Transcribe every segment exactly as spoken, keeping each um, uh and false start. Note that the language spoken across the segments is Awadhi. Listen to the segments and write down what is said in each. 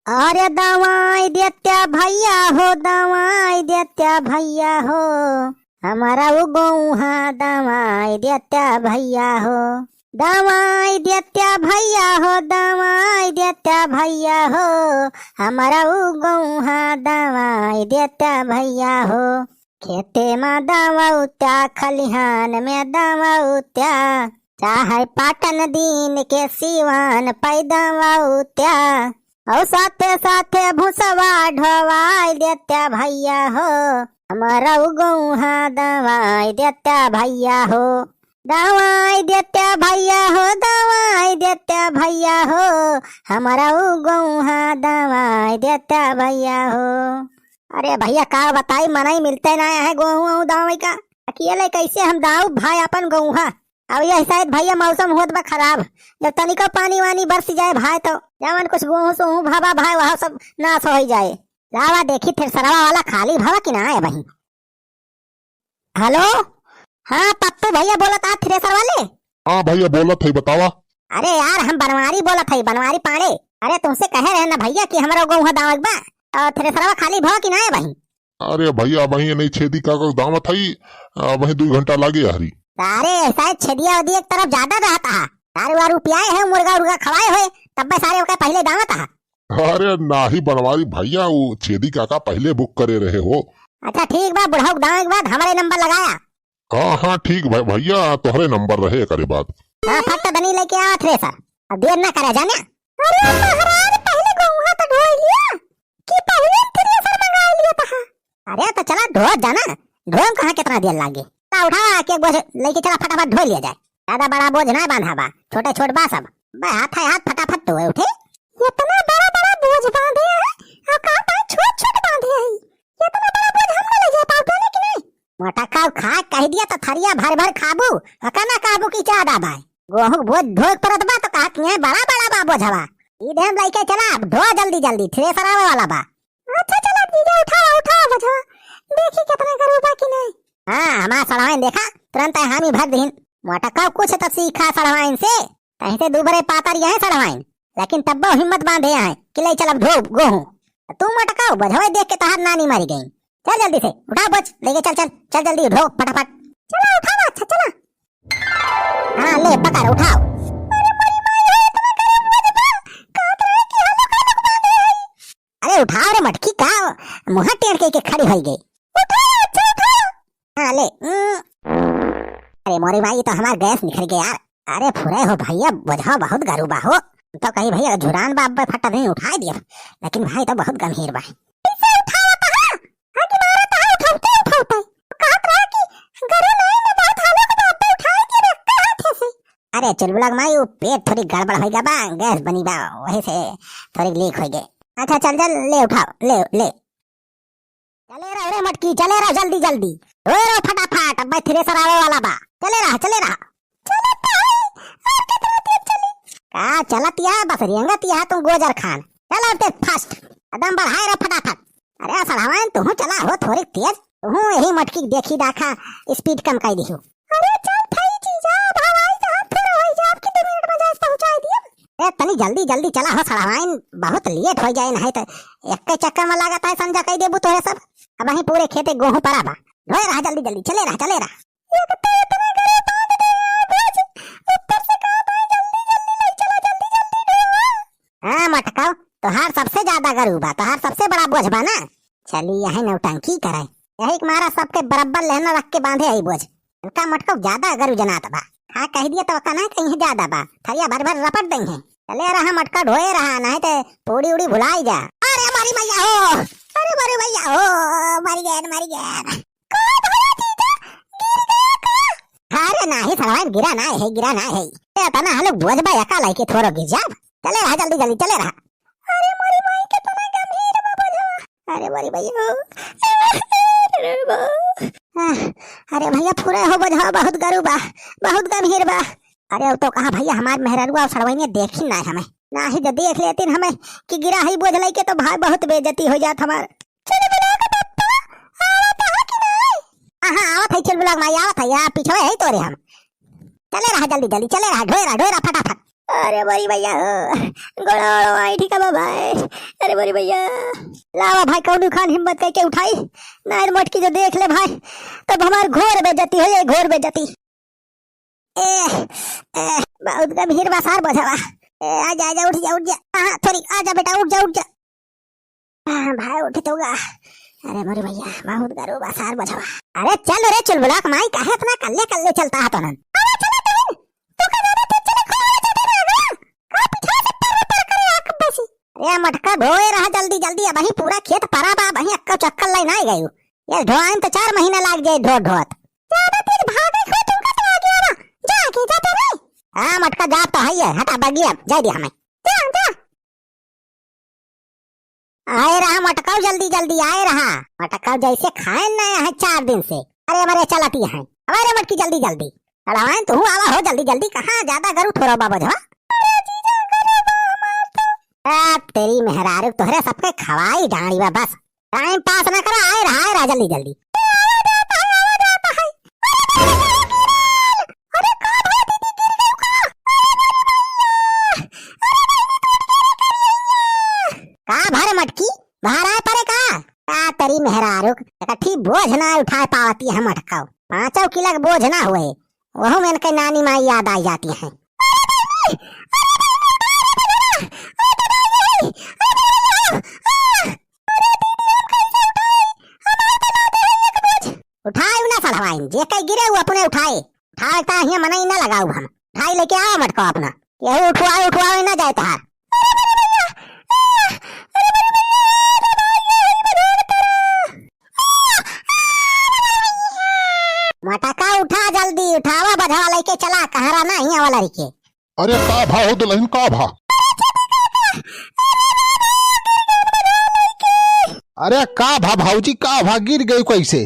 अरे दवाई देत्या भइया हो, दवाई देत्या भइया हो, हमरा उ गोउहाँ दवाई देत्या भइया हो। दवाई देत्या भइया हो, दवाई देत्या भइया हो, हमरा उ गोउहाँ दवाई देत्या भइया हो। खेते मा दवाउत्या, खलिहान में दवाउत्या, चाहे पाटन दीन के सिवान पै दवाउत्या। अउ साथे साथे भुसवा ढोवाई देत्या भइया हो, हमरा उ गोउहाँ दवाई देत्या भइया हो। दवाई देत्या भइया हो, दवाई देत्या भइया हो, हमरा उ गोउहाँ दवाई देत्या भइया हो। अरे भइया का बताई, मनई मिलते नाहीं है गोहूँ अउ दवाई का। अकेले कैसे हम दाऊ भाई अपन गोउहाँ। अब यह शायद भइया मौसम होत बा खराब, जब तनिको पानी वानी बरस जाए भाई तो जवन कुछ गोहूँ सोहूँ भवा भाई वह सब नाश होइ जाए। लावा देखी थ्रेसरवा वाला खाली भवा कि नाहीं है बहिन। हेलो, हाँ पप्पू भइया बोलत आ थ्रेसर वाले? हाँ भइया बोलत है, बतावा। अरे यार हम बनवारी बोलत है, बनवारी पांड़े। अरे तुमसे कहे रहे ना भइया कि हमरा गोहूँ दावक बा, अउ थ्रेसरवा खाली भवा कि नाहीं है बहिन? अरे भइया, अबहीं नहीं छेदी काका दावत हई, अबहीं दुइ घंटा लागे हरी। अरे, शायद छेदिया उदिया एक तरफ ज्यादा रहत हा। दारू वारू पियाए है, मुर्गा उर्गा खवाए होए, तब्बे सारे ओके पहिले दावत हा। अरे नाही बनवारी भइया, उ छेदी काका पहिले बुक करे रहे हो। अच्छा ठीक बा, बुढ़ऊ के दावे के बाद हमरे नंबर लगाया। हाँ, हाँ, ठीक भइ-, भइया, तोहरे नंबर रहे एकरे बाद। हाँ, फट दनी लेके आवा थ्रेसर, अब देर ना करे जाने। अरे महाराज, पहिले गोहूँ तो ढोई लिया, कि पहिले थ्रेसर मंगा लिया था। अरे तो चला ढो जाना, ढो कहाँ कितना देर लागे। ता उठावा के बोझ लेके चला, फटाफट ढो लिया जाए। ज्यादा बड़ा बोझ ना बांधा बा, छोटे छोट बा सब। बे हाथ है हाथ, फटाफट ढोए उठे। इतना बड़ा बड़ा बोझ बांधे है, और कहा था छोट छोट बांधे है। इतना बड़ा बोझ हम ना ले जा पाओ, ढोने की नहीं। मोटा काऊ खा कह दिया तो थरिया भर भर खाबू, ओका ना कहबू कि ज्यादा बाय। गोहूँ बोझ ढोए परत बा तो कहा कि बड़ा बड़ा बा बोझवा। ई देम लइके चला, अब ढो जल्दी जल्दी, थ्रेसर आवे वाला बा। अच्छा चला जीजा, उठावा उठावा बोझवा, देखी कितना गरू बा कि नहीं। हाँ हमार सड़वाइन देखा, तुरंत हामी भर दीन। मोटा काऊ कुछ तो सीखा सड़वाइन से, कहीं से दूबरे पातर यह सड़वाइन, लेकिन तब्बो हिम्मत बांधे हैं कि ले चल अब ढो गोहूँ। तू मोटा काऊ बोझवा देख के तहार नानी मारी गई। चल जल्दी से उठा बोझ, लेके चल, चल, चल जल्दी ढो फटाफट। चला उठावा, अच्छा चला। हाँ ले पकड़ उठाओ। अरे मोरी माई हो, इतना गरम बोझ बा, कहत रहे कि हलो का लोग बांधे हैं। अरे उठाओ रे मटकी, का मुँह टेढ़ के, के खड़ी होई गई। उठाओ, अच्छा उठाओ। हाँ ले। उम। अरे मोरी माई, ये तो हमार गैस निकल गया यार। अरे फुरे हो भइया, बोझवा बहुत गरू बा हो। तो कही भइया झुरान बा, अब्बे फटा नहीं उठाए दिया, लेकिन भाई तो बहुत गंभीर बा। इसे उठावा कहाँ? आगे मारा कहाँ उठावते उठावते। कहत रहा कि गरू नहीं में बहुत हालत बा, अब्बे उठाए दिया, रखता हाथ से। अरे चुलबुला के माई, वो पेट थोड़ी गड़बड़ होई गा बा, गैस बनी बा, वही से थोड़ी लीक होई गई। अच्छा चल चल, ले उठाओ, ले ले। चले रहो रे मटकी, चले रहो जल्दी जल्दी। ढोए रहो फटाफट, अब थ्रेसर आवे वाला बा। चले रहा, चले रहा। चलत है, और कितना तेज चली? का चलत या, बस रेंगत या तू गोजर खान। चल और तेज fast, कदम बढ़ाए रहो फटाफट। अरे सड़वाइन, तुहू चला हो थोड़ी तेज, तुहू यही मटकी के देखी दाखा, speed कम कर दिहू। अरे चल थई जीजा, अब हवाई जहाज थोड़ा होई जा, आपकी दो मिनट में जैसे पहुंचाई दिए। ए, तनी जल्दी जल्दी चला हो सड़वाइन, बहुत late हो जाए, नहीं तो एक चक्कर में लागत है संझा कई देबू तोरे सब। अबहीं पूरे खेते गोहूं परा बा। ढोए रहा जल्दी जल्दी, चले रहा, चले रहा। एक तो इतना गरम बांध दे है बोझ, ऊपर से कहा भाई जल्दी जल्दी ले चला, जल्दी जल्दी ढोआ। हाँ मटकाओ, तोहार सबसे ज्यादा गरू बा, तोहार सबसे बड़ा बोझ बा ना। चली यही नौटंकी करे, यही के मारा सबके बराबर लेहना रख के बांधे है बोझ। इनका मटको ज्यादा गरू जनात बा। हाँ कह दिया तो का ना कहीं ज्यादा बा, थरिया भर भर रपट दई है। चले रहा मटका ढोए रहा, नहीं तो पूड़ी उड़ी भुलाई जा। अरे मारी मैया हो, अरे मारी मैया हो, मरी गए, मरी गए। का भला जीजा, गिर गया का? अरे नाही सड़वाइन, गिरा ना है, गिरा ना है। ए तना हलुक बोझ बा, एका लाइके थोरो गिर जाब। चले रहा जल्दी जल्दी, चले रहा। अरे मोरी माई के तना गंभीर बा बोझवा। अरे मोरी माई हो। अरे बा। आह, अरे भैया फुरे हो बोझवा, बहुत गरू बा, बहुत गंभीर बा। अरे वो तो कहा भैया हमार मेहररुआ और सड़वाइने देखी ना हमें, ना ही जब देख लेती हमें कि गिरा ही बोझ लाइके तो भाई बहुत बेइज्जती हो जात हमार। चलो बुलाओ के पप्पा, आवत है कि नहीं? हाँ, हाँ, आवत है, चल बुलाओ माई, आवत है, यहाँ पीछे है तोरे हम। चले रहा जल्दी, जल्दी, चले रहा, ढोए रहा, ढोए रहा फटाफट। अरे मोरी भैया हो, गोड़ा ओड़ा आई ठीक है भाई। अरे मोरी भैया, लावा भाई, कौनो खान हिम्मत करके उठाई, नाहीं मटकी जो देख ले भाई, तब हमार घोर बेइज्जती हो जाए, घोर बेइज्जती। ए, ए, बहुत गंभीर बा सार बोझवा। ए, आजा, आजा, उठ जा, उठ जा। हाँ, थोड़ी, आजा बेटा, उठ जा, उठ जा। हाँ, भाई, उठ तो गा। अरे मोरे भैया, बहुत गरू बा सार बोझवा। अरे चल रे चुलबुला क माई, काहे इतना कल्ले कल्ले चलता है तोनन? अरे चला तोनन, तू का ज्यादा तेज चले, खोल वाला चटे ना, ना? का पिछवा से पर पर करे आँख बसी? अरे मटका ढोए रहा जल्दी जल्दी, अबहीं पूरा खेत परा बा, अबहीं अक्का चक्कर लाई ना गयू। ये ढोआइन तो चार महीना लाग जाए ढो ढोत। ज्यादा तेज भागे खो तुमका तो आगे आवा। जा आगे, जा तो रे। हाँ, मटका जा तो है ये। हटा बगिया, जाए दे हमें। जा, जा। आए रहा मटकाऊ, जल्दी, जल्दी आए रहा। मटकाऊ जैसे खाए ना है चार दिन से। अरे, हमारे चलती है। हमारे मटकी जल्दी, जल्दी। अड़वाइन तू आवा हो जल्दी, जल्दी। कहाँ ज्यादा गरू ठोरो बाबा झवा? अरे जीजा, गरू बा हमार तो। आ, तेरी मेहरारू, तोहरे सबके खवाई डांडी बा बस। टाइम पास ना करा, आए रहा, आए रहा, जल्दी, जल्दी। अरे का भा रे मटकी, बाहर आए परे का? का तेरी मेहरारू, एक ठी बोझ ना उठाए पावती है मटकाऊ। पाँचों किलो के बोझ ना हुए, वहू में इनके नानी माई याद आ जाती हैं। उठाए ना सढ़वाइन, जे कहीं गिरे वो अपने उठाए। उठाए ता हियाँ मनई ना लगाऊ हम। उठाए लेके आओ मटको अपना। केहू उठवाए, उठवाए ना जाए तहार। मटका उठा जल्दी, उठावा बझवा लेके चला, कहरा ना हियाँ वाला रिके। अरे का भा हो दुलहिन, का भा? अरे का भा भौजी, का भा, गिर गई कैसे?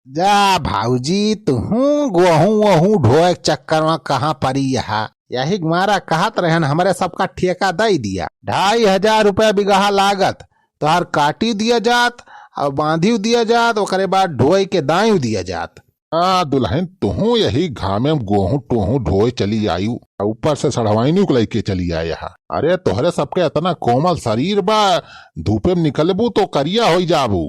जा भौजी, तुहूँ गोहूँ वहूँ ढोए के चक्कर में कहाँ परी यहाँ। यही मारा कहत रहन, हमरे सबका ठेका दई दिया, ढाई हजार रुपया बिगहा लागत, तोहार काटी दिया जात और बांधियो दिया जात, ओकरे बाद ढोए के दाइयो दिया जात। हाँ दुलहिन, तुहूँ यही घामे में गोहूँ टोहूँ ढोए चली आयु, ऊपर से सढ़वाइनी को लइके चली आए हा। अरे तोहरे सबके इतना कोमल शरीर बा, धूपे में निकलबू तो करिया होई जाबू।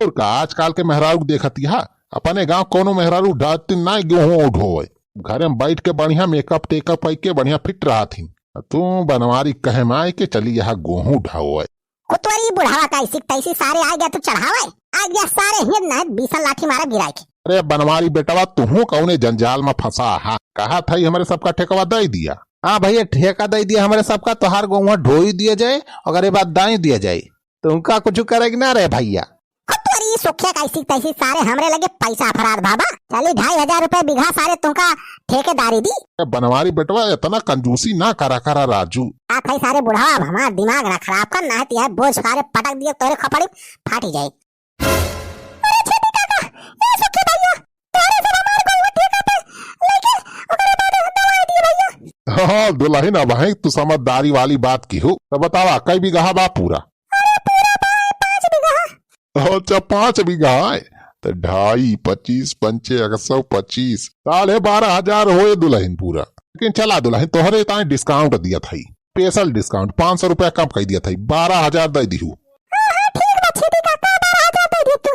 और का, आजकल के मेहरारू के देखत हा, अपने गाँव कोनो मेहरारू डालती ना गोहूँ ढोए, घरे में बैठ के बढ़िया मेकअप टेकअप कइके बढ़िया फिट रहत हिन। तू बनवारी कहे में आए के चली यहाँ गोहूँ ढोए। कुतवरी बुढ़ावा का ऐसी तैसी सारे आ गया तू चढ़ावे। आ गया सारे हिंद नहीं बीसन लाठी मारा गिराए के। अरे बनवारी बेटवा, तुहूँ कौने जंजाल में फंसा हा? कहा था ही हमरे सबका ठेकवा दे दिया। हाँ भैया, ठेका दे दिया हमरे सबका, तोहार गोहुआ ढोई दिया जाए, ओकरे बाद दाई दिया जाए। तुमका कुछ करे के ना रहे भैया। कुतवरी सुखिया का ऐसी तैसी सारे हमरे लगे पैसा फरार बाबा। चली ढाई हजार रुपए बीघा सारे तुमका ठेकेदारी दी। ए बनवारी बेटवा, इतना कंजूसी ना करा करा राजू। आ खाई सारे बुढ़ावा, अब हमार दिमाग ना खराब कर, ना है तो यह बोझ सारे पटक दिए तोरे खोपड़ी फाटी जाए। अरे छेदी काका, ए सुखी भैया, तोरे सब हमार गोहुआ ठेका पे लेके ओकरे बाद दवाई दिए भैया। हाँ, दुलहिन, अब है तू समझदारी वाली बात की हो। तो बतावा, कई बीघा बा पूरा? अरे पूरा बा पाँच बीघा। अच्छा, पाँच बीघा है, तो ढाई, पच्चीस पंचे एक सौ पच्चीस, साढ़े बारह हजार होए दुलहिन पूरा। लेकिन चला दुलहिन, तोहरे ताई discount दिया था, special discount, पाँच सौ रुपया कम कर दिया था, बारह हजार दे दिहू। हाँ, हाँ, ठीक बा, छेदी काका, बारह हजार दे दिया तू।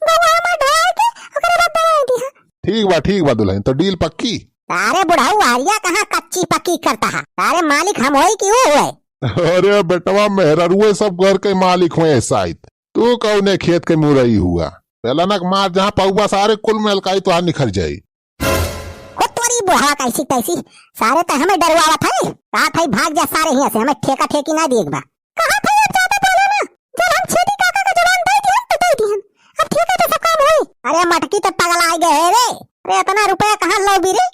गोहुआ हमार ढोए के, ओकरे बाद दवाई दिहा। ठीक बा, ठीक बा दुलहिन, तो deal पक्की? अरे बुढ़ऊ, आरिया कहाँ कच्ची पक्की करता है? अरे मालिक हम होई कि वो हुए? अरे बेटवा, मेहररुए सब घर के मालिक हुए साइत। तू कौने खेत के मुरई हुआ? बेलनक मार जहाँ पौबा, सारे कुल में अलकाई तोहार निखर जाई। कुतवरी बुढ़ावा कैसी तैसी, सारे तो हमें डरवावत है। कहा था भाग जा सारे हियाँ से, हमें ठेका ठेकी ना दिए बा। कहा था अब ज्यादा बोले ना, जब हम छेदी काका का जबान दे दिहन तो दे दिहन, अब ठेका तो सब काम होई। अरे मटकी तो पगला गए है रे। अरे इतना रुपया कहाँ लो भी रे?